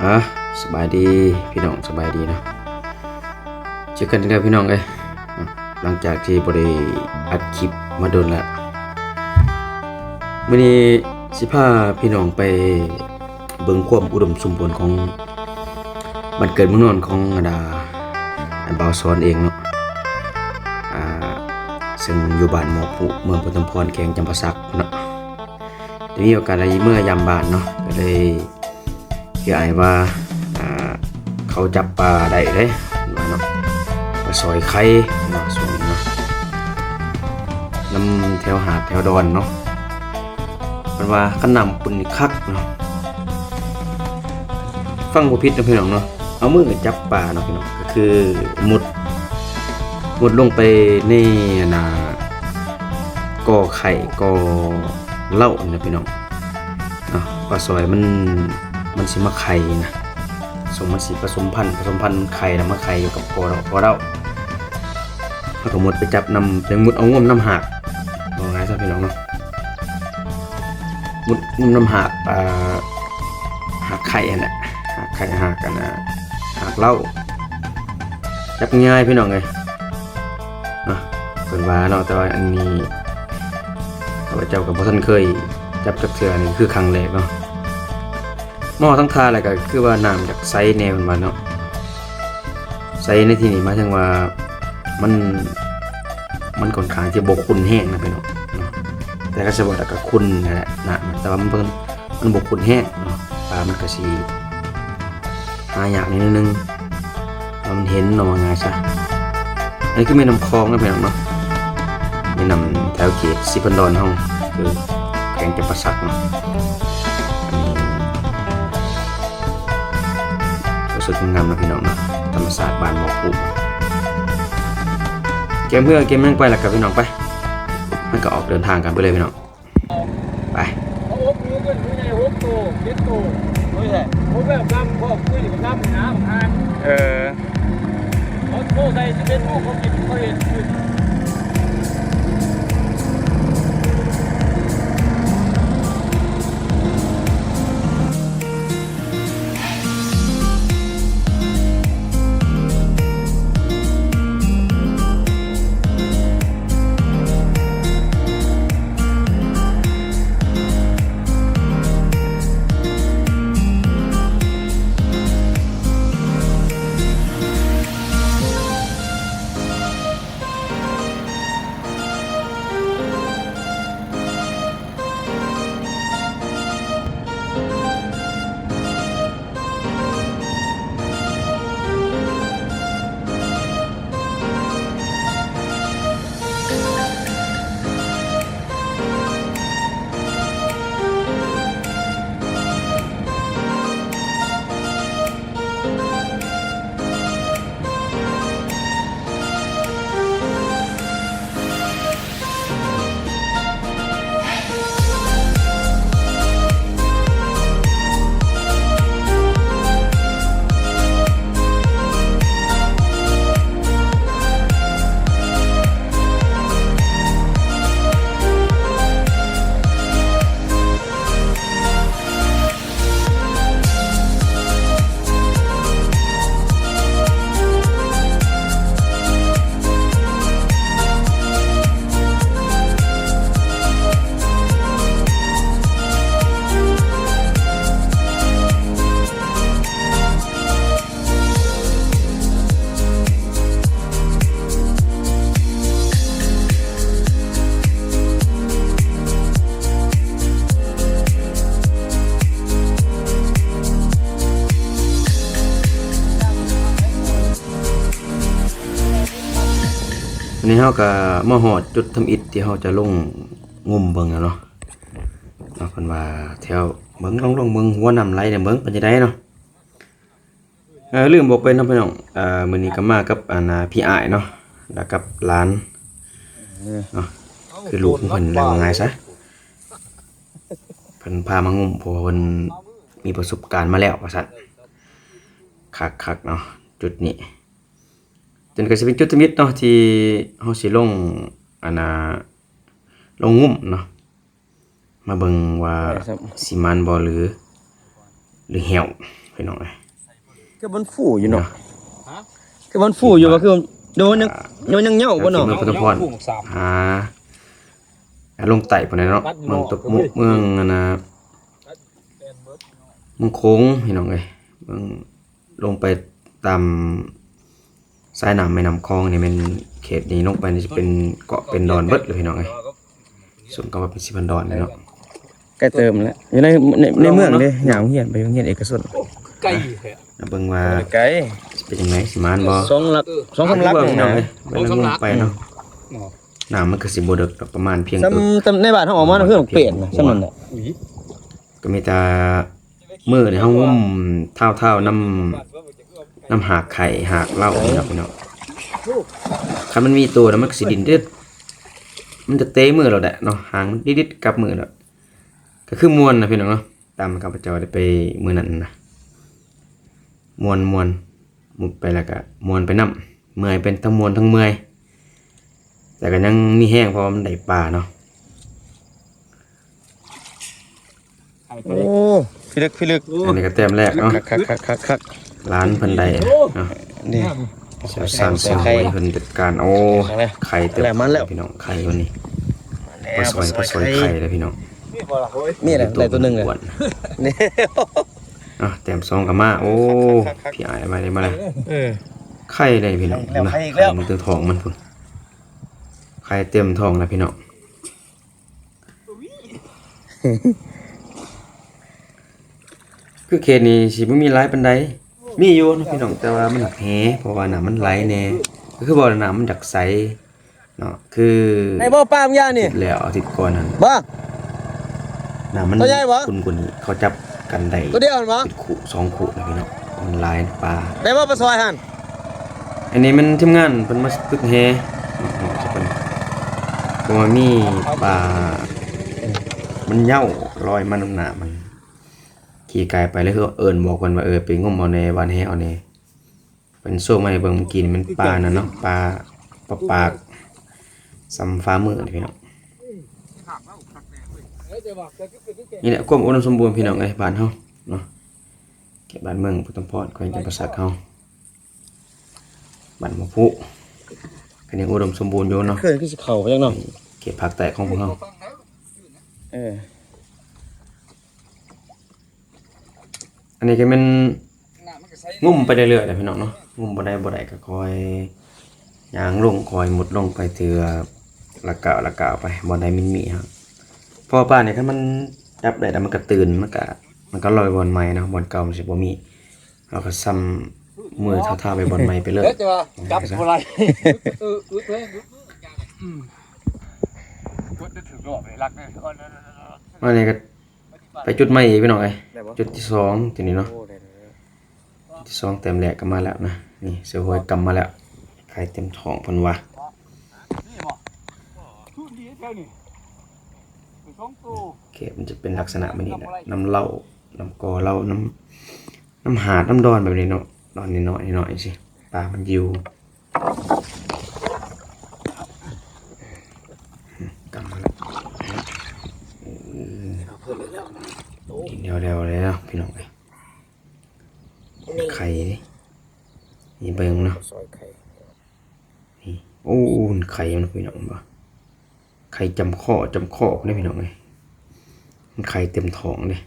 ອ່າ ສະບາຍດີພີ່ນ້ອງ ສະບາຍດີເນາະ ເຈີກັນອີກແລ້ວພີ່ນ້ອງເອີຍ ຫຼັງຈາກທີ່ບໍ່ໄດ້ອັດຄລິບມາດົນແລ້ວ. ມື້ນີ້ຊິພາພີ່ນ້ອງໄປເບິ່ງຄວາມອຸດົມສົມບູນຂອງບ້ານເກີດເມືອງນອນຂອງ ອັນ ອ່າ ບ່າວສອນເອງເນາະ ອ່າ ເຊິ່ງຢູ່ບ້ານໝໍ້ຜຸ ເມືອງໂພນມະພອນ ແຂວງຈຳປາສັກເນາະ. ໄດ້ມີໂອກາດໄດ້ເມືອຢາມບ້ານເນາະ ກໍເລີຍຄືອ້າຍວ່າ ອ່າ ເຂົາຈັບປາໄດ້ເດ້ວ່າເນາະ ປາສອຍໄຂ່ເນາະ ຊ່ວງນີ້ເນາະ ນຳແຖວຫາດແຖວດອນເນາະ ເພິ່ນວ່າຄັນນ້ຳຂຸ່ນນີ້ຄັກເນາະ. ຟັງບໍ່ຜິດເນາະພີ່ນ້ອງເນາະ ເອົາມືຈັບປາເນາະພີ່ນ້ອງ ກໍຄືມຸດ ມຸດລົງໄປໃນ ອັນນ່າ ກໍໄຂ່ກໍເລົ້ານີ້ນະພີ່ນ້ອງເນາະ. ປາສອຍມັນ ມັນຊິມາໄຂ່ນະ ສົມ ມັນຊິປະສົມພັນ ປະສົມພັນໄຂ່ນະ ມາໄຂ່ຢູ່ກັບກໍເລົ້າ ກໍເລົ້າ ເຮົາກໍມຸດໄປຈັບນຳ ໄປມຸດເອົາງຸ້ມນຳຫາກ ເວົ້າງ່າຍຊະພີ່ນ້ອງເນາະ. ມຸດງຸ້ມນຳຫາກ ອ່າ ຫາກໄຂ່ຫັ້ນແຫຼະ ຫາກໄຂ່ ຫາກ ອັນນ່າ ຫາກເລົ້າ ຈັບງ່າຍພີ່ນ້ອງເອີຍເນາະ ເພິ່ນວ່າເນາະ. ແຕ່ວ່າອັນນີ້ຂ້າພະເຈົ້າກໍບໍ່ທັນເຄີຍຈັບຈັກເທື່ອ ອັນນີ້ຄືຄັ້ງແລກເນາະ. ມາຮອດທາງທ່າແລ້ວກໍຄືວ່ານ້ຳຈະໃສແດ່ເພິ່ນວ່າເນາະ ໃສໃນທີ່ນີ້ໝາຍເຖິງວ່າມັນ ມັນຂ້ອນຂ້າງທີ່ບໍ່ຂຸ່ນແຮງນະພີ່ນ້ອງເນາະ ແຕ່ກໍສະບາຍແລ້ວກໍຂຸ່ນຫັ້ນແຫຼະນ້ຳ ແຕ່ວ່າມັນ ມັນບໍ່ຂຸ່ນແຮງເນາະ ປາມັນກໍຊິຫາຍາກໜ້ອຍໜຶ່ງ ແຕ່ວ່າມັນເຫັນເນາະ ວ່າງ່າຍຊະ. ອັນນີ້ຄືແມ່ນ້ຳຂອງນະພີ່ນ້ອງເນາະ ແມ່ນ້ຳແຖວເຂດສີພັນດອນເຮົາ ຄືແຂວງຈຳປາສັກເນາະ. ສວຍງາມເນາະພີ່ນ້ອງເນາະ ທຳມະຊາດບ້ານໝໍ້ຜຸ ກຽມເຮືອກຽມຫຍັງໄປແລ້ວກໍພີ່ນ້ອງ ໄປ ມັນກໍອອກເດີນທາງກັນໄປເລີຍພີ່ນ້ອງ ໄປ. ເອົາອົບໝູຂຶ້ນ ຜູ້ໃຫຍ່ຫົກໂຕ ເຈັດໂຕ ໂອ້ຍ ແທ້ ໂອ້ ແບບດຳ ພວກ ເອີ ເຂົາໂທໃສ່ສິບເອັດໂມງ ເຂົາກິນ ເຂົາເຮັດຄືນ. ອັນນີ້ເຮົາກໍມາຮອດຈຸດທຳອິດທີ່ເຮົາຈະລົງງຸ້ມເບິ່ງແລ້ວເນາະ ເນາະ ເພິ່ນວ່າແຖວ ເບິ່ງ ລອງ ລອງເບິ່ງຫົວນ້ຳໄຫຼນະ ເບິ່ງເປັນຈັ່ງໃດເນາະ. ເອີ ລືມບອກໄປເນາະພີ່ນ້ອງ ເອີ ມື້ນີ້ກໍມາກັບ ອັນນ່າ ພີ່ອ້າຍເນາະ ແລ້ວກັບຫຼານເນາະ ຄືລູກຂອງເພິ່ນແຫຼະ ວ່າງ່າຍຊະ ເພິ່ນພາມາງຸ້ມ ເພາະວ່າເພິ່ນມີປະສົບການມາແລ້ວວ່າຊັ້ນ. ຄັກໆ ເນາະ ຈຸດນີ້ ຕົວນີ້ກໍຊິເປັນຈຸດທຳອິດເນາະ ທີ່ເຮົາຊິລົງ ອັນນ່າ ລົງງຸ້ມເນາະ ມາເບິ່ງວ່າ ໄດ້ຊ້ຳ ຊິໝານບໍ່ ຫຼື ຫຼືແຫ້ວ ພີ່ນ້ອງເອີຍ. ຄືມັນຟູຢູ່ເນາະ ຄືມັນຟູຢູ່ວ່າ ຄື ໂດ ມັນຍັງ ໂດ ມັນຍັງເຫຍົາບໍ່ເນາະ? ເມືອງພຸດທະພອນ ຫາ ຫາລົງໃຕ້ພຸ້ນແຫຼະເນາະ ເມືອງຕົກ ເມືອງ ເມືອງອັນນ່າ ເມືອງໂຂງ ພີ່ນ້ອງເອີຍ. ເມືອງ ລົງໄປຕາມສາຍນ້ຳແມ່ນ້ຳຂອງນີ້ແມ່ນ ເຂດນີ້ລົງໄປນີ້ຈະເປັນເກາະເປັນດອນເບິດເລີຍ ພີ່ນ້ອງເອີຍ. ສົມກັບວ່າເປັນສິບພັນດອນເລີຍເນາະ. ໃກ້ເຕີມແລ້ວ ຢູ່ໃນ ໃນ ໃນເມືອງເດ້ ຍ່າງໂຮງຮຽນ ໄປໂຮງຮຽນເອກະຊົນ. ໄກແທ້ ມາເບິ່ງວ່າ ໄກ ຊິເປັນຈັ່ງໃດ ຊິໝານບໍ່? ສອງຫຼັກ ສອງສາມຫຼັກ ພີ່ນ້ອງເອີຍ ໄປເນາະ. ນ້ຳມັນກໍຊິບໍ່ເດິກດອກ ປະມານພຽງ ສ່ຳ ສ່ຳໃນບ້ານເຮົາອອກມາ ຄືເປັນນະ ສ່ຳນັ້ນແຫຼະ. ກໍມີແຕ່ມື້ນີ້ເຮົາງຸ້ມທ້າວໆ ນຳ ນຳຫາກໄຂ່ຫາກເຫຼົ້ານີ້ແຫຼະ ພີ່ນ້ອງ. ຄັນມັນມີໂຕນະ ມັນກໍຊິດິ້ນເດັດ ມັນຈະເຕະມືໂລດແຫຼະເນາະ ຫາງມັນດິດໆກັບມືໂລດ. ກໍຄືມ່ວນນະ ພີ່ນ້ອງເນາະ ຕາມຂ້າພະເຈົ້າໄດ້ໄປມື້ນັ້ນນະ ມ່ວນ ມ່ວນ ມຸດໄປແລ້ວກະມ່ວນໄປນຳ ເມື່ອຍ ເປັນທັງມ່ວນທັງເມື່ອຍ ແຕ່ກໍຍັງມີແຮງ ເພາະວ່າມັນໄດ້ປາເນາະ. ໂອ້ ພິລຶກ ພິລຶກ ອັນນີ້ກໍແຕ້ມແລກເນາະ ຄັກໆໆໆໆ. ຫຼານເພິ່ນໄດ້ເນາະ ນີ້ ສາວສານສາວຫວຍເພິ່ນຈັດການ. ໂອ້ ໄຂ່ເຕັມ ພີ່ນ້ອງ ໄຂ່ມື້ນີ້ ປາຊອຍ ປາຊອຍໄຂ່ເດ້ພີ່ນ້ອງ. ນີ້ແຫຼະ ໄດ້ໂຕໜຶ່ງແລ້ວ ນີ້ ອ່ະ ແຕ້ມສອງກໍມາ. ໂອ້ ພີ່ອ້າຍມາເດ້ ມາເດ້ ເອີ ໄຂ່ເດ້ພີ່ນ້ອງ ໄຂ່ອີກແລ້ວ ເບິ່ງແຕ່ທ້ອງມັນພຸ້ນ ໄຂ່ເຕັມທ້ອງແລ້ວພີ່ນ້ອງ. ຄືເຂດນີ້ຊິບໍ່ມີຫຼາຍປານໃດ ມີຢູ່ເນາະພີ່ນ້ອງ ແຕ່ວ່າມັນແຫ້ງ ເພາະວ່ານ້ຳມັນໄຫຼແດ່ ກໍຄືວ່ານ້ຳມັນຢາກໃສ ເນາະ ຄື ໄດ້ບໍ່ປາບາງຢ່າງນີ້ ແລ້ວອາທິດກ່ອນຫັ້ນ ບໍ່ ນ້ຳມັນຂຸ້ນກວ່ານີ້ ເຂົາຈັບກັນໄດ້ ໂຕດຽວຫັ້ນບໍ່ ເປັນຄູ່ສອງຄູ່ນະພີ່ນ້ອງ ມັນຫຼາຍປາ. ໄດ້ບໍ່ປາຊອຍຫັ້ນ? ອັນນີ້ແມ່ນທີມງານເພິ່ນມາຝຶກແຫ ເນາະ ເພາະວ່າມີປາ ມັນເຫຍົາລອຍມານຳນ້ຳ ມັນຂີ່ກາຍໄປ ແລ້ວເອີ້ນບອກເພິ່ນວ່າ ເອີ ໄປງົມເອົາແດ່ ຫວ່ານແຫເອົາແດ່. ເພິ່ນໂຊມາໃຫ້ເບິ່ງເມື່ອກີ້ນີ້ ແມ່ນປານັ້ນເນາະ ປາ ປາປາກ ສ່ຳຝ່າມືນີ້ພີ່ນ້ອງ. ນີ້ແຫຼະຄວາມອຸດົມສົມບູນພີ່ນ້ອງເອີຍ ບ້ານເຮົາເນາະ ເຂດບ້ານເມືອງພຸດທະພອນ ແຂວງຈຳປາສັກເຮົາ ບ້ານໝໍ້ຜູ້ ກໍຍັງອຸດົມສົມບູນຢູ່ເນາະ. ເຂື່ອນຄືຊິເຂົ້າໄປຈັ່ງເນາະ ເຂດພາກໃຕ້ຂອງພວກເຮົາ. ເອີ ອັນນີ້ກໍແມ່ນງຸ້ມໄປເລື້ອຍໆແຫຼະພີ່ນ້ອງເນາະ ງຸ້ມບໍ່ໄດ້ ບໍ່ໄດ້ກໍຄ່ອຍຍ່າງລົງ ຄ່ອຍມຸດລົງໄປເທື່ອລະກ້າວລະກ້າວໄປ ບ່ອນໃດມັນມີຫັ້ນ. ເພາະວ່າປານີ້ຄັນມັນຈັບໄດ້ແລ້ວ ມັນກໍຕື່ນ ມັນກໍ ມັນກໍລອຍບ່ອນໃໝ່ເນາະ ບ່ອນເກົ່າມັນຊິບໍ່ມີ ເຮົາກໍສ່ຳມືທ້າວໆໄປບ່ອນໃໝ່ໄປເລີຍ. ຈັບບໍ່ໄດ້ ອືມ ກົດໄດ້ຖືກລອບເລີຍ ລັກເລີຍ. ມານີ້ກໍ ໄປຈຸດໃໝ່ອີກພີ່ນ້ອງເອີຍ ໄດ້ບໍ່? ຈຸດທີສອງ ທີ່ນີ້ເນາະ ໂອ້ ໄດ້ແລ້ວ ຈຸດທີສອງ ແຕ້ມແລກກໍມາແລ້ວນະ. ນີ້ເສືອໂຫຍກຳມາແລ້ວ ໄຂ່ເຕັມທ້ອງເພິ່ນວ່າ. ນີ້ບໍ່ ຊຸດດີແຖວນີ້ ໄປສອງໂຕ. ໂອເຄ ມັນຈະເປັນລັກສະນະແບບນີ້ແຫຼະ ນ້ຳເຫຼົ້າ ນ້ຳກໍເຫຼົ້າ ນ້ຳ ນ້ຳຫາດ ນ້ຳດອນແບບນີ້ເນາະ ດອນນ້ອຍໆ ນ້ອຍໆ ຈັ່ງຊີ້ ປາມັນຢູ່. ກຳມາແລ້ວ ເອີ ເອົາເພີ່ມອີກແລ້ວ ນີ້ແລ້ວໆ ແລ້ວພີ່ນ້ອງເອີຍ ນີ້ ໄຂ່ເດ້ ນີ້ເບິ່ງເນາະ ຊອຍໄຂ່ ນີ້ ໂອ້ ໄຂ່ມັນ ພີ່ນ້ອງເຫັນບໍ່? ໄຂ່ຈຳຂໍ້ ຈຳຂໍ້ພຸ້ນເດ້ພີ່ນ້ອງເອີຍ ມັນໄຂ່ເຕັມທ້ອງເດ້.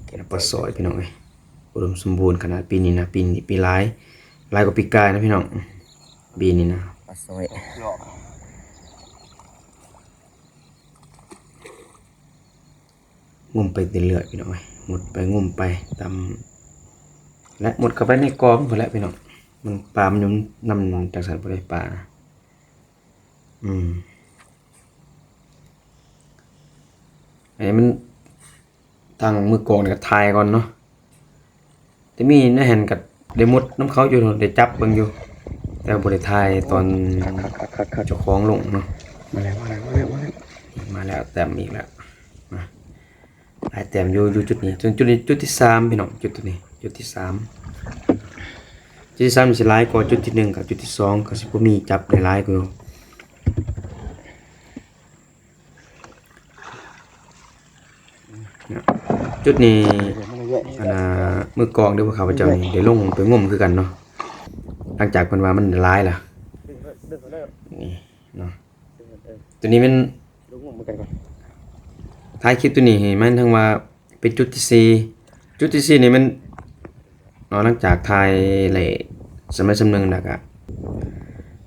ເກັບປາຊອຍພີ່ນ້ອງເອີຍ ອຸດົມສົມບູນຂະໜາດປີນີ້ນະ ປີນີ້ປີຫຼາຍ ຫຼາຍກວ່າປີກາຍນະພີ່ນ້ອງ ປີນີ້ນະ ປາຊອຍ. ງຸ້ມໄປເລື້ອຍໆ ພີ່ນ້ອງເອີຍ ມຸດໄປງຸ້ມໄປຕາມ ແລະ ມຸດເຂົ້າໄປໃນກອງພຸ້ນແຫຼະພີ່ນ້ອງ ມັນປາມັນຢູ່ນຳຈັ່ງຊັ້ນ ບໍ່ໄດ້ປານະ. ອືມ ອັນນີ້ມັນ ທາງມືກອງນີ້ກໍຖ່າຍກ່ອນເນາະ ແຕ່ມີໃນຫັ້ນກໍໄດ້ມຸດນຳເຂົາຢູ່ ໄດ້ຈັບເບິ່ງຢູ່ ແຕ່ບໍ່ໄດ້ຖ່າຍຕອນເຈົ້າຂອງລົງເນາະ. ມາແລ້ວ ມາແລ້ວ ມາແລ້ວ ມາແລ້ວ ມາແລ້ວ ແຕ້ມອີກແລ້ວ ມາ ຫຼາຍແຕ້ມຢູ່ ຢູ່ຈຸດນີ້ ຈຸດນີ້ ຈຸດທີສາມ ພີ່ນ້ອງ ຈຸດນີ້ ຈຸດທີສາມ ຈຸດທີສາມນີ້ຊິຫຼາຍກວ່າຈຸດທີໜຶ່ງກັບຈຸດທີສອງ ກໍຊິບໍ່ມີຈັບໄດ້ຫຼາຍກວ່າຢູ່. ເນາະ. ຈຸດນີ້ ອັນນ່າ ມື້ກ່ອນເດີ ພວກຂ້າພະເຈົ້ານີ້ໄດ້ລົງໄປງົມຄືກັນເນາະ ຫຼັງຈາກເພິ່ນວ່າມັນຫຼາຍລະ ນີ້ເນາະ. ຕົວນີ້ແມ່ນ ຖ່າຍຄລິບຕົວນີ້ໃຫ້ມັນທັງວ່າເປັນຈຸດທີສີ່ ຈຸດທີສີ່ນີ້ແມ່ນ ເນາະ ຫຼັງຈາກຖ່າຍໄດ້ສ່ຳໃດສ່ຳໜຶ່ງແລ້ວກະ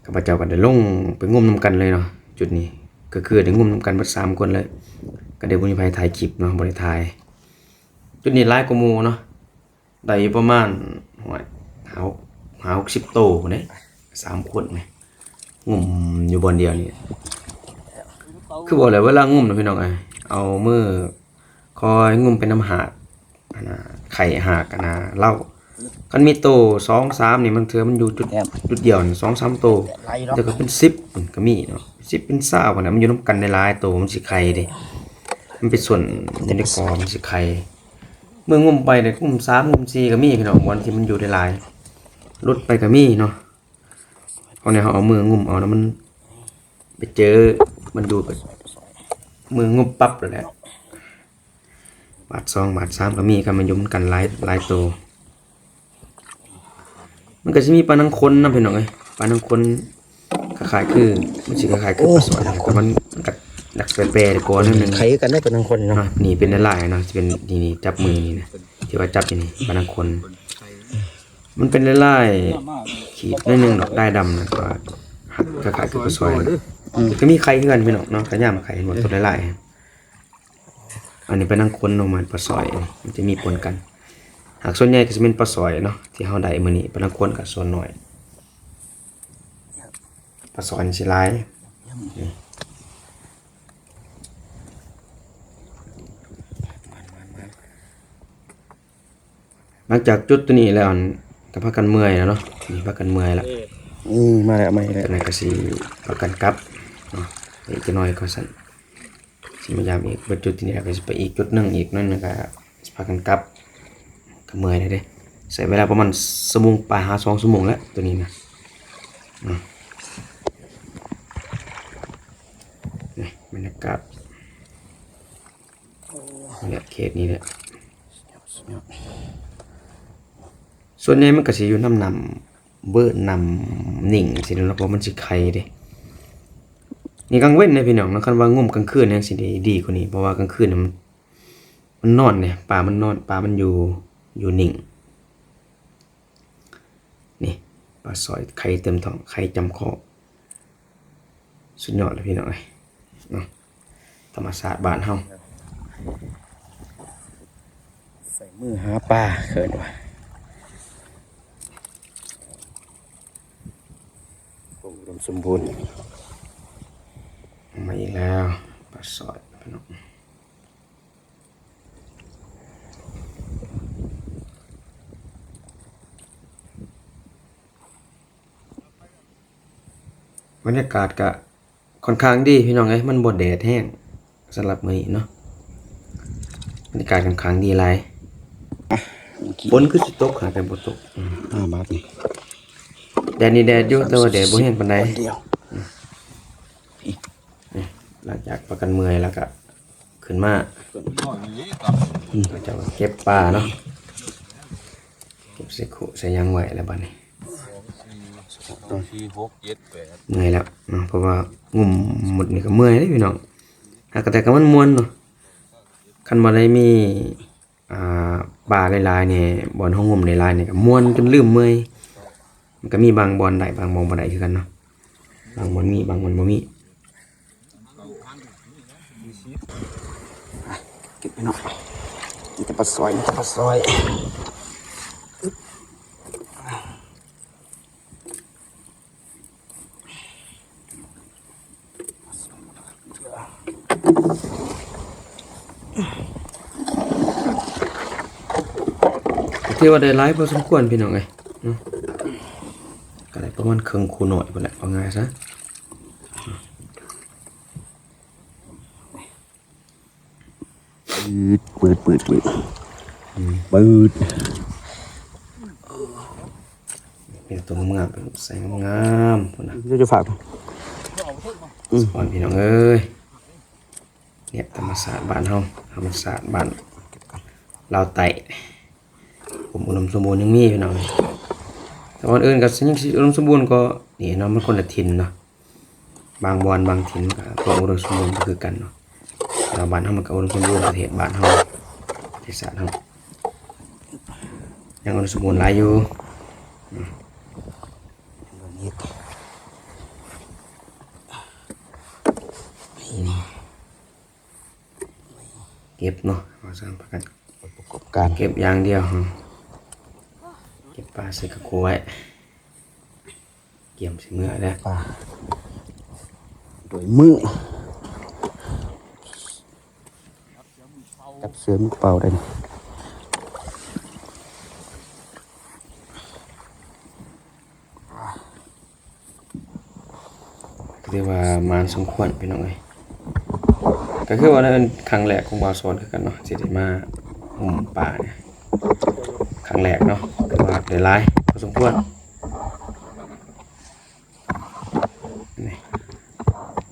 ຂ້າພະເຈົ້າກໍໄດ້ລົງໄປງົມນຳກັນເລີຍເນາະ. ຈຸດນີ້ກໍຄືໄດ້ງົມນຳກັນເບິດສາມຄົນເລີຍ ກໍໄດ້ບໍ່ມີໃຜຖ່າຍຄລິບເນາະ ບໍ່ໄດ້ຖ່າຍ. ຈຸດນີ້ຫຼາຍກວ່າໝູ່ເນາະ ໄດ້ຢູ່ປະມານ ຫ້າ ຫົກ ຫ້າຫົກສິບໂຕພຸ້ນເດ້ ສາມຄົນນີ້ ງົມຢູ່ບ່ອນດຽວນີ້. ຄືບອກແຫຼະ ເວລາງົມນະພີ່ນ້ອງເອີຍ ເອົາມື ຄ່ອຍງຸ້ມໄປນຳຫາກ ອັນນ່າ ໄຂ່ຫາກ ອັນນ່າ ເຫຼົ້າ. ຄັນມີໂຕສອງສາມນີ້ ບາງເທື່ອມັນຢູ່ຈຸດ ຈຸດດຽວນີ້ ສອງສາມໂຕ ແຕ່ກໍເປັນສິບກໍມີເນາະ ສິບເປັນຊາວພຸ້ນນະ ມັນຢູ່ນຳກັນຫຼາຍໆໂຕ ມັນຊິໄຂ່ເດ້ ມັນໄປຊົນຢູ່ໃນກໍ ມັນຊິໄຂ່. ເມື່ອງຸ້ມໄປນີ້ ງຸ້ມສາມງຸ້ມສີ່ກໍມີພີ່ນ້ອງ ບ່ອນທີ່ມັນຢູ່ໄດ້ຫຼາຍ ຫຼຸດໄປກໍມີເນາະ. ເຮົານີ້ ເຮົາເອົາມືງຸ້ມເອົານະ ມັນໄປເຈີ ມັນດູດ ມືງຸບປັບໂລດແຫຼະ. ບາດສອງບາດສາມກໍມີ ຄັນມັນຢູ່ນຳກັນຫຼາຍ ຫຼາຍໂຕ. ມັນກໍຊິມີປານັງຄົນນຳ ພີ່ນ້ອງເອີຍ ປານັງຄົນ ຄ້າຍໆຄື ມັນຊິຄ້າຍໆຄືປາສອຍ ແຕ່ມັນກໍໜັກແປໆກວ່າໜ້ອຍໜຶ່ງ ໄຂ່ຄືກັນເດ້ ປານັງຄົນນີ້ເນາະ. ນີ້ເປັນຫຼາຍໆເນາະ ຊິເປັນ ນີ້ໆ ຈັບມືນີ້ນະ ທີ່ວ່າຈັບຢູ່ນີ້ ປານັງຄົນ. ມັນເປັນລາຍໆ ຂີດໜ້ອຍໜຶ່ງດອກ ລາຍດຳນະ ແຕ່ວ່າຄ້າຍໆຄືປາສອຍ. ອືມ ກໍມີໄຂ່ຄືກັນພີ່ນ້ອງເນາະ ກໍຍາມໄຂ່ເຫັນບໍ່ ໂຕຫຼາຍໆ. ອັນນີ້ປານັງຄົນເນາະ ມັນປາສອຍ ມັນຈະມີປົນກັນ ຫາກສ່ວນໃຫຍ່ກໍຊິແມ່ນປາສອຍເນາະ ທີ່ເຮົາໄດ້ມື້ນີ້ ປານັງຄົນກໍສ່ວນໜ້ອຍ ປາສອຍນີ້ຊິຫຼາຍ. ນີ້ ຫຼັງຈາກຈຸດຕົວນີ້ແລ້ວ ອັນ ກໍພາກັນເມື່ອຍແລ້ວເນາະ ນີ້ພາກັນເມື່ອຍລະ. ອືມ ມາແລ້ວ ມາອີກແລ້ວ ອັນນັ້ນກໍຊິພາກັນກັບເນາະ ອີກຈັກໜ້ອຍກ່ອນຊັ້ນ ຊິມາຢາມອີກ. ເບິດຈຸດນີ້ແລ້ວກໍຊິໄປອີກຈຸດໜຶ່ງອີກໜ້ອຍໜຶ່ງ ກໍຊິພາກັນກັບ ກໍເມື່ອຍແລ້ວເດ້. ໃຊ້ເວລາປະມານຊົ່ວໂມງປາຍຫາສອງຊົ່ວໂມງແລ້ວ ຕົວນີ້ນະ. ອືມ ນີ້ບັນຍາກາດ ນີ້ແຫຼະ ເຂດນີ້ແຫຼະ ສ່ວນໃຫຍ່ມັນກໍຊິຢູ່ນຳນ້ຳເບີນ ນ້ຳນິງຊີ້ແຫຼະເນາະ ເພາະມັນຊິໄຂ່ເດ້. ນີ້ກາງເວັນເດ້ພີ່ນ້ອງເນາະ ຄັນວ່າງົມກາງຄືນແຮງຊິໄດ້ດີກວ່ານີ້ ເພາະວ່າກາງຄືນມັນ ມັນນອນເດ້ ປາມັນນອນ ປາມັນຢູ່ ຢູ່ນິ່ງ. ນີ້ປາສອຍໄຂ່ເຕັມທ້ອງ ໄຂ່ຈຳເຄາະ ສຸດຍອດເລີຍພີ່ນ້ອງເອີຍເນາະ ທຳມະຊາດບ້ານເຮົາ. ໃສ່ມືຫາປາ ເອີ້ນວ່າອຸດົມສົມບູນ. ມາອີກແລ້ວ ປາສອຍພີ່ນ້ອງ. ບັນຍາກາດກະຄ່ອນຂ້າງດີພີ່ນ້ອງເອີຍ ມັນບໍ່ແດດແຮງສຳລັບມື້ນີ້ເນາະ ບັນຍາກາດຄ່ອນຂ້າງດີຫຼາຍ. ຝົນຄືຊິຕົກຫາກະບໍ່ຕົກ. ອືມ ອ່າ ບາດນີ້ ແດດນີ້ແດດຢູ່ ແຕ່ວ່າແດດບໍ່ແຮງປານໃດ. ອືມ ນີ້ ຫຼັງຈາກພາກັນເມື່ອຍແລ້ວກະ ຂຶ້ນມາ ອືມ ເຂົາເຈົ້າກໍເກັບປາເນາະ ເກັບໃສ່ຄຸໃສ່ຫຍັງໄວ້ແລ້ວບາດນີ້. ສອງ ສີ່ ຫົກ ເຈັດ ແປດ ເມື່ອຍແລ້ວເນາະ ເພາະວ່າງຸ້ມໝົດນີ້ກໍເມື່ອຍເດ້ພີ່ນ້ອງ. ຫາກະແຕ່ກໍມັນມ່ວນເນາະ ຄັນບໍ່ໄດ້ມີ ອ່າ ປາຫຼາຍໆນີ້ ບ່ອນເຮົາງົມຫຼາຍໆນີ້ກໍມ່ວນຈົນລືມເມື່ອຍ. ມັນກໍມີບາງບ່ອນໄດ້ ບາງບ່ອນບໍ່ໄດ້ຄືກັນເນາະ ບາງບ່ອນມີ ບາງບ່ອນບໍ່ມີ. ເກັບໄປເນາະ ມີແຕ່ປາສອຍ ມີແຕ່ປາສອຍ. ຖືວ່າໄດ້ຫຼາຍພໍສົມຄວນພີ່ນ້ອງເອີຍເນາະ ກໍໄດ້ປະມານເຄິ່ງຄູນ້ອຍພຸ້ນແຫຼະ ເອົາງ່າຍຊະ. ປືດ ປືດ ປືດ ປືດ ອືມ ປືດ. ມີແຕ່ຕົວງາມໆ ໃສ່ງາມໆ ພຸ້ນນະ ເດີ ຈະຝາກ ອືມ ສອນພີ່ນ້ອງເອີຍ. ນີ້ທຳມະຊາດບ້ານເຮົາ ທຳມະຊາດບ້ານ ລາວໃຕ້ ຄວາມອຸດົມສົມບູນຍັງມີພີ່ນ້ອງ. ແຕ່ບ່ອນອື່ນກໍຍັງຊິອຸດົມສົມບູນກວ່ານີ້ເນາະ ມັນຄົນລະຖິ່ນເນາະ. ບາງບ່ອນບາງຖິ່ນກໍຄວາມອຸດົມສົມບູນບໍ່ຄືກັນເນາະ. ແຕ່ວ່າບ້ານເຮົາມັນກໍອຸດົມສົມບູນ ປະເທດບ້ານເຮົາ ປະເທດຊາດເຮົາຍັງອຸດົມສົມບູນຫຼາຍຢູ່. ເກັບເນາະ ວ່າຊັ້ນ ພາກັນປະກອບການເກັບຢ່າງດຽວ. ເກັບປາໃສ່ກະຂົວໄວ້ ກຽມຊິເມືອແລ້ວ ປາໂດຍມື ຈັບເສືອມືເປົ່າໄດ້. ກໍຖືວ່າໝານສົມຄວນພີ່ນ້ອງເອີຍ. ກໍຄືວ່ານັ້ນເປັນຄັ້ງແລກຂອງບ່າວສອນຄືກັນເນາະ ທີ່ໄດ້ມາຫຸ້ມປານີ້ ຄັ້ງແລກເນາະ. ຖືວ່າໄດ້ຫຼາຍພໍສົມຄວນ. ນີ້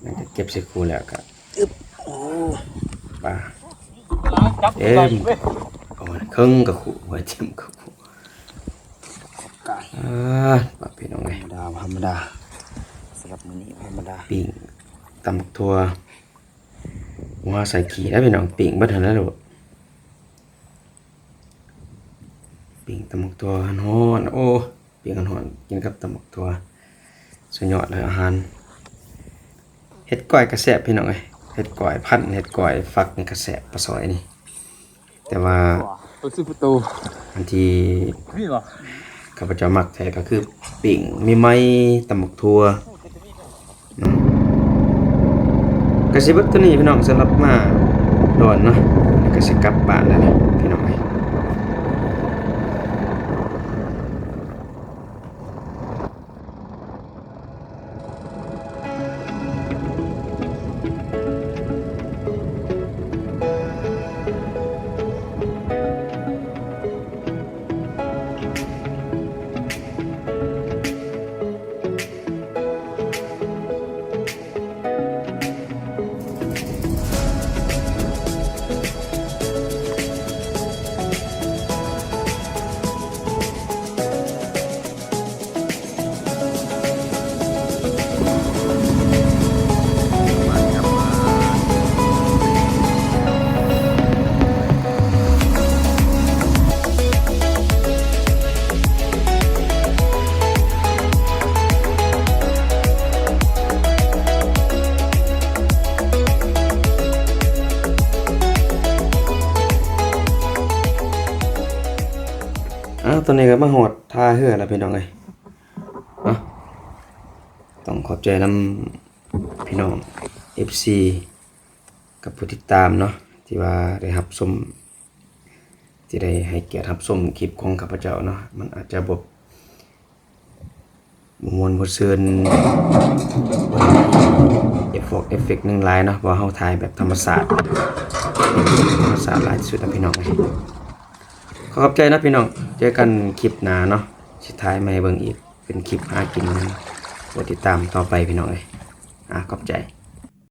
ຫຼັງຈາກເກັບໃສ່ຄູແລ້ວກໍ ອຶບ ໂອ້ ປາເຕັມ ເອົາເຄິ່ງກະຄູ ຫົວເຕັມກະຄູ. ອ່າ ປາ ພີ່ນ້ອງເອີຍ ທຳມະດາ ທຳມະດາ ສຳລັບມື້ນີ້ທຳມະດາ. ປີ້ງຕຳບັກຖົ່ວ ຫົວໃສ່ຂີ້ໄດ້ພີ່ນ້ອງ ປີ້ງເບິດຫັ້ນແຫຼະລູກ. ປີ້ງຕຳບັກຖົ່ວຮ້ອນໆ ໂອ້ ປີ້ງຮ້ອນໆ ກິນກັບຕຳບັກຖົ່ວ ສຸດຍອດເລີຍອາຫານ. ເຫັດກ້ອຍກໍແຊບພີ່ນ້ອງເອີຍ ເຫັດກ້ອຍພັນ ເຫັດກ້ອຍຝັກນີ້ກໍແຊບ ປາຊອຍນີ້. ແຕ່ວ່າ ປາຊິປະຕູ ອັນທີ່ຂ້າພະເຈົ້າມັກແທ້ກໍຄືປີ້ງໃໝ່ໆ ຕຳບັກຖົ່ວເນາະ. ກໍຊິເບິດເທົ່ານີ້ພີ່ນ້ອງ ສຳລັບມາດອນເນາະ ແລ້ວກໍຊິກັບບ້ານແລ້ວພີ່ນ້ອງເອີຍ. ອ້າວ ຕອນນີ້ກໍມາຮອດທ່າເຮືອແລ້ວພີ່ນ້ອງເອີຍເນາະ. ຕ້ອງຂອບໃຈນຳ ພີ່ນ້ອງເອັຟຊີ ກັບຜູ້ຕິດຕາມເນາະ ທີ່ວ່າໄດ້ຮັບຊົມ ທີ່ໄດ້ໃຫ້ກຽດຮັບຊົມຄລິບຂອງຂ້າພະເຈົ້າເນາະ. ມັນອາດຈະບໍ່ມ່ວນບໍ່ຊື່ນ ເອັຟເຟັກ ເອັຟເຟັກຫຍັງຫຼາຍເນາະ ເພາະວ່າເຮົາຖ່າຍແບບທຳມະຊາດ ທຳມະຊາດຫຼາຍທີ່ສຸດນະພີ່ນ້ອງ. ຂໍຂອບໃຈນະພີ່ນ້ອງ ເຈີກັນຄລິບໜ້າເນາະ ຊິຖ່າຍມາໃຫ້ເບິ່ງອີກ ເປັນຄລິບຫາກິນ ກົດຕິດຕາມຕໍ່ໄປພີ່ນ້ອງເອີຍ. ອາ ຂອບໃຈ.